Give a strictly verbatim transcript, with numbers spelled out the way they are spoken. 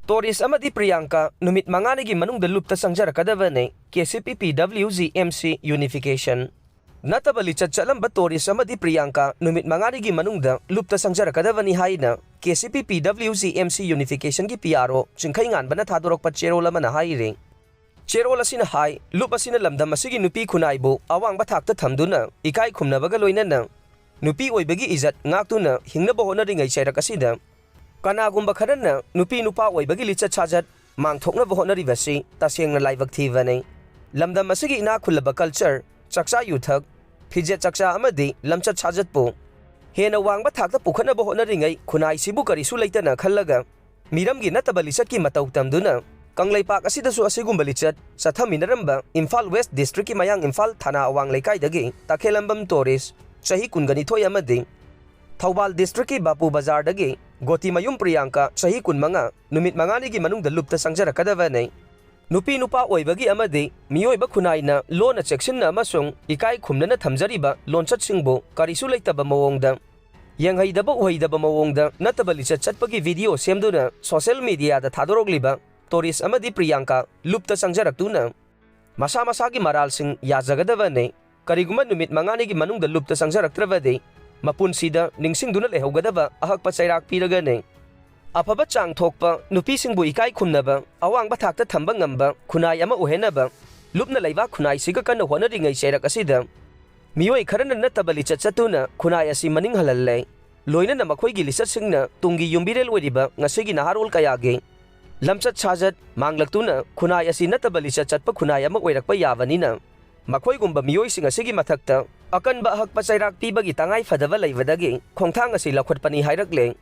Tourist ꯑꯃꯗꯤ ꯄ꯭ꯔꯤꯌꯥꯡꯀꯥ ꯅꯨꯃꯤꯠ ꯃꯉꯥꯅꯤꯒꯤ ꯃꯅꯨꯡꯗ ꯂꯨꯞꯇ ꯆꯪꯖꯔꯛꯀꯗꯕꯅꯤ꯫ ꯀꯦ ꯁꯤ ꯄꯤ ꯄꯤ ꯗꯕ꯭ꯂꯤꯎ ꯖꯤ ꯑꯦꯝ ꯁꯤ ꯌꯨꯅꯤꯐꯤꯀꯦꯁꯟ꯫ ꯅꯠꯇꯕ ꯂꯤꯆꯠ ꯆꯠꯂꯝꯕ ꯇꯣꯔꯤꯁ ꯑꯃꯗꯤ ꯄ꯭ꯔꯤꯌꯥꯡꯀꯥ ꯅꯨꯃꯤꯠ ꯃꯉꯥꯅꯤꯒꯤ ꯃꯅꯨꯡꯗ ꯂꯨꯞꯇ ꯆꯪꯖꯔꯛꯀꯗꯕꯅꯤ ꯍꯥꯏꯅ ꯀꯦ ꯁꯤ ꯄꯤ ꯄꯤ W G M C ꯌꯨꯅꯤꯐꯤꯀꯦꯁꯟꯒꯤ P R ꯑꯣ ꯆꯤꯡꯈꯩ ꯉꯥꯟꯕꯅ ꯊꯥꯗꯣꯔꯛꯄ ꯆꯦꯔꯣꯜ ꯑꯃꯅ ꯍꯥꯏꯔꯤ꯫ ꯆꯦꯔꯣꯜ ꯑꯁꯤꯅ ꯍꯥꯏ, ꯂꯨꯞ ꯑꯁꯤꯅ ꯂꯝꯗꯝ ꯑꯁꯤꯒꯤ ꯅꯨꯄꯤ ꯈꯨꯟꯅꯥꯏꯕꯨ ꯑꯋꯥꯡꯕ ꯊꯥꯛꯇ ꯊꯝꯗꯨꯅ ꯏꯀꯥꯏ ꯈꯨꯝꯅꯕꯒ ꯂꯣꯏꯅꯅ ꯅꯨꯄꯤ ꯑꯣꯏꯕꯒꯤ ꯏꯖꯠ ꯉꯥꯛꯇꯨꯅ ꯍꯤꯡꯅꯕ ꯍꯣꯠꯅꯔꯤꯉꯩ ꯆꯩꯔꯛ ꯑꯁꯤꯗ ꯀꯅꯥꯒꯨꯝꯕ ꯈꯔꯅ ꯅꯨꯄꯤ ꯅꯨꯄꯥ ꯑꯣꯏꯕꯒꯤ ꯂꯤꯆꯠ ꯁꯥꯖꯠ ꯃꯥꯡꯊꯣꯛꯅꯕ ꯍꯣꯠꯅꯔꯤꯕꯁꯤ ꯇꯁꯦꯡꯅ ꯂꯥꯏꯕꯛ ꯊꯤꯕꯅꯤ꯫ ꯂꯝꯗꯝ ꯑꯁꯤꯒꯤ ꯏꯅꯥꯛ ꯈꯨꯜꯂꯕ ꯀꯜꯆꯔ, ꯆꯥꯛꯆꯥ ꯌꯨꯊꯛ, ꯐꯤꯖꯦꯠ ꯆꯥꯛꯆꯥ ꯑꯃꯗꯤ ꯂꯝꯆꯠ ꯁꯥꯖꯠꯄꯨ ꯍꯦꯟꯅ ꯋꯥꯡꯕ ꯊꯥꯛꯇ ꯄꯨꯈꯠꯅꯕ ꯍꯣꯠꯅꯔꯤꯉꯩ ꯈꯨꯟꯅꯥꯏꯁꯤꯕꯨ ꯀꯔꯤꯁꯨ ꯂꯩꯇꯅ ꯈꯜꯂꯒ ꯃꯤꯔꯝꯒꯤ ꯅꯠꯇꯕ ꯂꯤꯆꯠꯀꯤ ꯃꯇꯧ ꯇꯝꯗꯨꯅ ꯀꯪꯂꯩꯄꯥꯛ ꯑꯁꯤꯗꯁꯨ ꯑꯁꯤꯒꯨꯝꯕ ꯂꯤꯆꯠ ꯆꯠꯊꯃꯤꯟꯅꯔꯝꯕ ꯏꯝꯐꯥꯜ ꯋꯦꯁ ꯗꯤꯁꯇ꯭ꯔꯤꯛꯀꯤ ꯃꯌꯥꯡ ꯏꯝꯐꯥꯜ ꯊꯥꯅꯥ ꯑꯋꯥꯡ ꯂꯩꯀꯥꯏꯗꯒꯤ ꯇꯈꯦꯂꯝꯕꯝ ꯇꯣꯔꯤꯁ, ꯆꯍꯤ ꯀꯨꯟꯒ ꯅꯤꯊꯣꯏ ꯑꯃꯗꯤ ꯊꯧꯕꯥꯜ ꯗꯤꯁꯇ꯭ꯔꯤꯛꯀꯤ ꯕꯥꯄꯨ ꯕꯖꯥꯔꯗꯒꯤ ꯒꯣꯇꯤꯃꯌꯨꯝ ꯄ꯭ꯔꯤꯌꯥꯡꯀꯥ, ꯆꯍꯤ ꯀꯨꯟꯃꯉꯥ, ꯅꯨꯃꯤꯠ ꯃꯉꯥꯅꯤꯒꯤ ꯃꯅꯨꯡꯗ ꯂꯨꯞꯇ ꯆꯪꯖꯔꯛꯀꯗꯕꯅꯤ꯫ ꯅꯨꯄꯤ ꯅꯨꯄꯥ ꯑꯣꯏꯕꯒꯤ ꯑꯃꯗꯤ ꯃꯤꯑꯣꯏꯕ ꯈꯨꯟꯅꯥꯏꯅ ꯂꯣꯟꯅ ꯆꯦꯛꯁꯤꯟꯅ ꯑꯃꯁꯨꯡ ꯏꯀꯥꯏ ꯈꯨꯝꯅꯅ ꯊꯝꯖꯔꯤꯕ ꯂꯣꯟꯆꯠꯁꯤꯡꯕꯨ ꯀꯔꯤꯁꯨ ꯂꯩꯇꯕ ꯃꯑꯣꯡꯗ, ꯌꯦꯡꯍꯩꯗꯕ ꯎꯍꯩꯗꯕ ꯃꯑꯣꯡꯗ ꯅꯠꯇꯕ ꯂꯤꯆꯠ ꯆꯠꯄꯒꯤ ꯚꯤꯗꯤꯑꯣ ꯁꯦꯝꯗꯨꯅ ꯁꯣꯁꯦꯜ ꯃꯤꯗꯤꯌꯥꯗ ꯊꯥꯗꯣꯔꯛꯂꯤꯕ ꯇꯣꯔꯤꯁ ꯑꯃꯗꯤ ꯄ꯭ꯔꯤꯌꯥꯡꯀꯥ ꯂꯨꯞꯇ ꯆꯪꯖꯔꯛꯇꯨꯅ ꯃꯁꯥ ꯃꯁꯥꯒꯤ ꯃꯔꯥꯜꯁꯤꯡ ꯌꯥꯖꯒꯗꯕꯅꯤ꯫ ꯀꯔꯤꯒꯨꯝꯕ ꯅꯨꯃꯤꯠ ꯃꯉꯥꯅꯤꯒꯤ ꯃꯅꯨꯡꯗ ꯂꯨꯞꯇ ꯆꯪꯖꯔꯛꯇ꯭ꯔꯕꯗꯤ ꯃꯄꯨꯟꯁꯤꯗ ꯅꯤꯡꯁꯤꯡꯗꯨꯅ ꯂꯩꯍꯧꯒꯗꯕ ꯑꯍꯛꯄ ꯆꯩꯔꯥꯛ ꯄꯤꯔꯒꯅꯤ꯫ ꯑꯐꯕ ꯆꯥꯡ ꯊꯣꯛꯄ ꯅꯨꯄꯤꯁꯤꯡꯕꯨ ꯏꯀꯥꯏ ꯈꯨꯝꯅꯕ, ꯑꯋꯥꯡꯕ ꯊꯥꯛꯇ ꯊꯝꯕ ꯉꯝꯕ ꯈꯨꯟꯅꯥꯏ ꯑꯃ ꯑꯣꯏꯍꯟꯅꯕ ꯂꯨꯞꯅ ꯂꯩꯕꯥꯛ ꯈꯨꯟꯅꯥꯏꯁꯤꯒ ꯀꯟꯅ ꯍꯣꯠꯅꯔꯤꯉꯩ ꯆꯩꯔꯛ ꯑꯁꯤꯗ ꯃꯤꯑꯣꯏ ꯈꯔꯅ ꯅꯠꯇꯕ ꯂꯤꯆꯠ ꯆꯠꯇꯨꯅ ꯈꯨꯟꯅꯥꯏ ꯑꯁꯤ ꯃꯅꯤꯡ ꯍꯜꯍꯜꯂꯦ꯫ ꯂꯣꯏꯅꯅ ꯃꯈꯣꯏꯒꯤ ꯂꯤꯆꯠꯁꯤꯡꯅ ꯇꯨꯡꯒꯤ ꯌꯨꯝꯕꯤꯔꯦꯜ ꯑꯣꯏꯔꯤꯕ ꯉꯁꯤꯒꯤ ꯅꯍꯥꯔꯣꯜ ꯀꯌꯥꯒꯤ ꯂꯝꯆꯠ ꯁꯥꯖꯠ ꯃꯥꯡꯂꯛꯇꯨꯅ ꯈꯨꯟꯅꯥꯏ ꯑꯁꯤ ꯅꯠꯇꯕ ꯂꯤꯆꯠ ꯆꯠꯄ ꯈꯨꯟꯅꯥꯏ ꯑꯃ ꯑꯣꯏꯔꯛꯄ ꯌꯥꯕꯅꯤꯅ ꯃꯈꯣꯏꯒꯨꯝꯕ ꯃꯤꯑꯣꯏꯁꯤꯡ ꯑꯁꯤꯒꯤ ꯃꯊꯛꯇ ꯑꯀꯟꯕ ꯑꯍꯛꯄ ꯆꯩꯔꯥꯛ ꯄꯤꯕꯒꯤ ꯇꯉꯥꯏ ꯐꯗꯕ ꯂꯩꯕꯗꯒꯤ ꯈꯣꯡꯊꯥꯡ ꯑꯁꯤ ꯂꯧꯈꯠꯄꯅꯤ ꯍꯥꯏꯔꯛꯂꯦ꯫